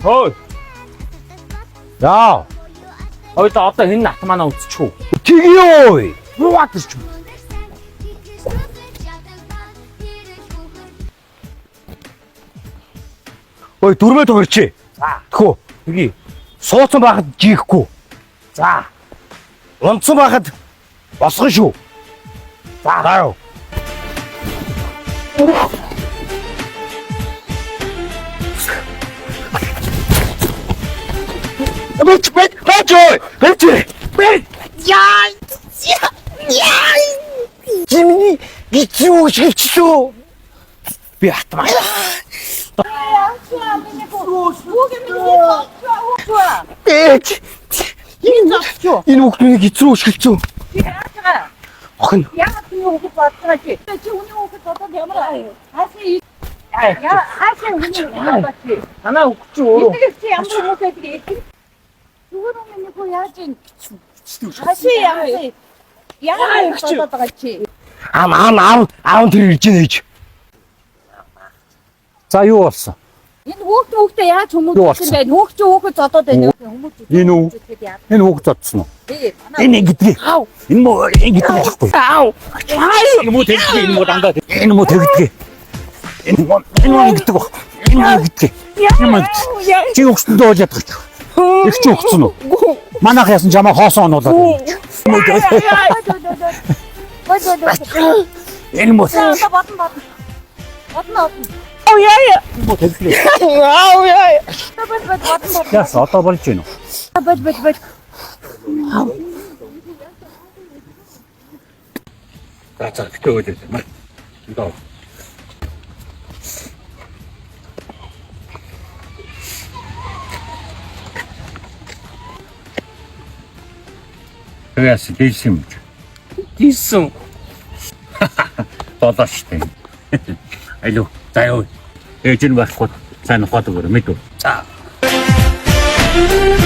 Хөөе. Яа. Хоёул одоо энэ атманаа үзчих үү? Тэгье. Буугаад ирчих. Ой, дүрмээ тохирчээ. За. Тэхүү. Тэгье. Сууцсан байхад жихгүй. За. Унтсан байхад босгон шүү. За. За юу. Бэч бэч бэч ой. Бэч. Бэч. Яа. Яа. Жимний гизүү шилжсэн. Би атмаа. Бэч. Энэ хүүхдүүдийг гизүү шилжсэн. Охин. Яагаад хүний хүүхэд бодож байгаа чи? Чи хүний хүүхэд бодоод ямар хаашаа яа хаашаа хүний хүүхэд бодож чи? Танаа өгч чи өөрөө. Эдгээр чи ямар хүмүүс байдаг эдгээр? Зүгээр юм нэг хүү яаж юм? Хаашаа ямар яагаад бодоод байгаа чи? Ам ам ам аав тэр ирж гэнэ гэж. За юу болсон? Энэ хүүхд хүүхдээ яаж Юу хүмүүжүүлсэн болсон? бэ? Хүүхд чи хүүхэд зодоод байна. Хүмүүж Энэ үү? Энэ хүүхд зодсон уу? Тий. Энэ ингэдэг. Энэ мó ингэдэг байхгүй. Аав. Энэ мó тэгдэг, энэ мó дандаа тэг- Энэ мó тэгдэг. Энэ мó энэ мó ингэдэг баг. Энэ мó ингэдэг. Энэ мó ингэдэг. Чи өгсөндөө бол ядах. Их чи өгсөн үү? Манайх ясан чамаа хоосон онуулаад байна. Мó Бод бод бод. Энэ мó Одоо бодно бодно. Бодно бодно. мó тэглээ. Бод бод бодно бодно. Яс одоо болж байна уу? Бод бод бод. За за битээ өөлөө. Доо. Тэгээс дийсэн юм. Тийсэн. Болоо штэ. Алю. За юу. Ээж нь байхгүй сайн ухаад өгөөрэй мэдв. За. За.